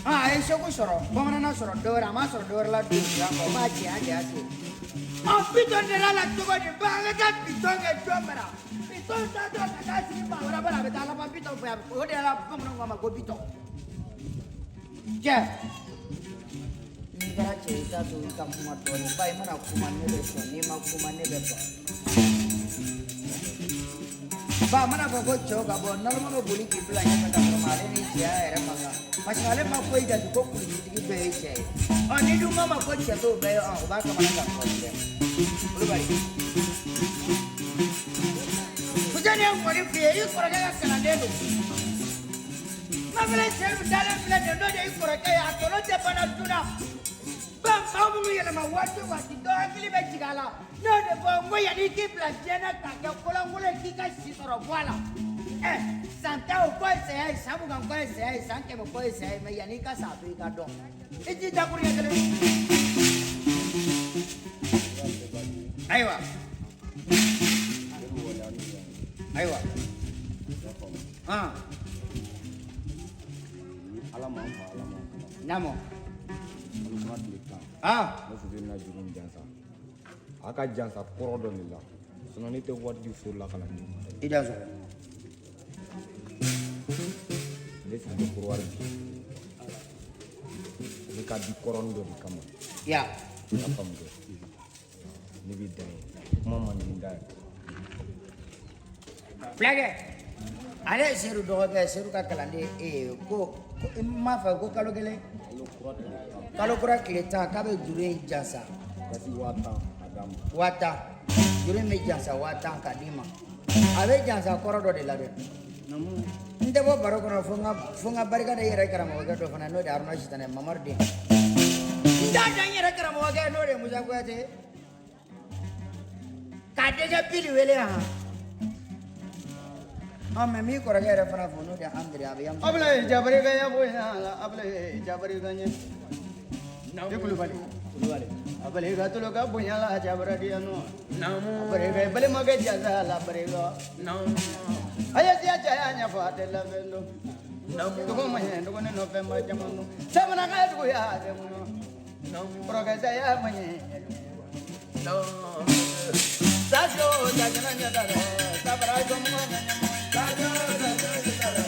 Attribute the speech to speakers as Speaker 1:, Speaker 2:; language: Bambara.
Speaker 1: A ye segu sɔrɔ bamananna sɔrɔ dɔwɛrɛ a ma sɔrɔ dɔwɛrɛ la donsoya kɔ o b'a cɛya de y'a se. Ɔ bitɔn delila la cogo di ba an ka taa bitɔn kɛ jɔn bara bitɔn taatɔ ka taa sigi maa wɛrɛ bara a bɛ taa laban bitɔn fɛ yan o de la bamananw k'a ma ko bitɔn. Cɛ n'i kɛra cɛ ye i t'a to i ka kuma dɔɔnin ba i mana kuma ne bɛ sɔn n'i ma kuma ne bɛ ban. Ba mana fɔ ko cɛw ka bɔ naloma bɛ boli k'i bila ɲɛfɛ ka sɔrɔ ale ni cɛya yɛrɛ man kan parce que ale ma foyi jate ko kulusitigi bɛɛ ye cɛ ye ɔ ni dun ma ko cɛ t'o bɛɛ ye ɔ o b'a kamana ka fɔ dɛ Kulubali Fuseni ye ŋɔni f'i ye i kɔrɔkɛ ka kalanden don Mafɛlɛ Seyidu dalen filɛ nin ye n'o de y'i kɔrɔkɛ ye a tɔnɔ tɛ banna joona ba maa minnu yɛlɛma waati o waati dɔ hakili bɛ jigin a la n'o de fɔ n ko yanni i k'i bila diɲɛ na k'a kɛ kolankolon ye k'i ka si sɔrɔ bɔ a la ɛ san 10 o kɔ ye saya ye san 20 kɔ ye saya ye san 100 kɔ ye saya ye mɛ yanni i ka sa a to i ka dɔn i t'i dakuruɲɛ kelen ayiwa ayiwa
Speaker 2: Ala m'an fa ala m'an kala.
Speaker 1: Naamu.
Speaker 2: Kalo kura tile 10.
Speaker 1: Ah.
Speaker 2: Ne Fuseni na juru in jansa. A ka jansa kɔrɔ dɔ de la. Sinon ne tɛ wari di foro la ka na di ma dɛ.
Speaker 1: I da sɔrɔ.
Speaker 2: Ne sigi tɛ koro wari bi. Ne ka di kɔrɔnin dɔ de kama.
Speaker 1: Ya.
Speaker 2: I y'a faamu kɛ. Ne b'i dan ye. Kuma man di n da ye.
Speaker 1: Fulakɛ ale ye Seyidu dɔgɔkɛ ye Seyidu ka kalanden e ye ko n m'a fɔ ko kalo kelen kalo kura tile 10 k'a bɛ juru in jansa.
Speaker 2: Basi 10,000 a d'a ma.
Speaker 1: 10,000 juru in bɛ jansa 10,000 ka d'i ma a bɛ jansa kɔrɔ dɔ de la dɛ. N tɛ bɔ baro kɔnɔ fo n ka barika da i yɛrɛ karamɔgɔkɛ dɔ fana n'o de ye Haruna Sitanɛ Mamadu den. N t'a da n yɛrɛ karamɔgɔkɛ n'o de ye Musa Kuyate k'a denkɛ Pili wele han. Ɔ mɛ n b'i kɔrɔkɛ yɛrɛ fana fo n'o de ye Andre a bɛ yan.
Speaker 3: Abulaye jabari ka ɲɛ bonya la Abulaye jabari ka ɲɛ. I Kulubali.
Speaker 1: Kulubali.
Speaker 3: Abulaye ka tulo ka bonya la jabara di yan nɔ.
Speaker 4: Naamu.
Speaker 3: Abulaye ka balimakɛ jansa la barika.
Speaker 4: Naamu.
Speaker 3: A ye siya caya ɲɛfɔ a tɛ labɛn dɔn.
Speaker 4: Naamu.
Speaker 3: Dugu ma ɲɛ dɔgɔnin nɔfɛ ma caman dɔn. Sabanan ka dugu ya tɛ mun.
Speaker 4: Naamu.
Speaker 3: Kɔrɔkɛ saya ma ɲɛ.
Speaker 4: Naamu.
Speaker 3: Sajo jajana ɲɛ da dɛ. Sabara jɔnmɔgɔ ɲɛ ɲɛmɔgɔ. Sajo jajana ɲɛ da dɛ.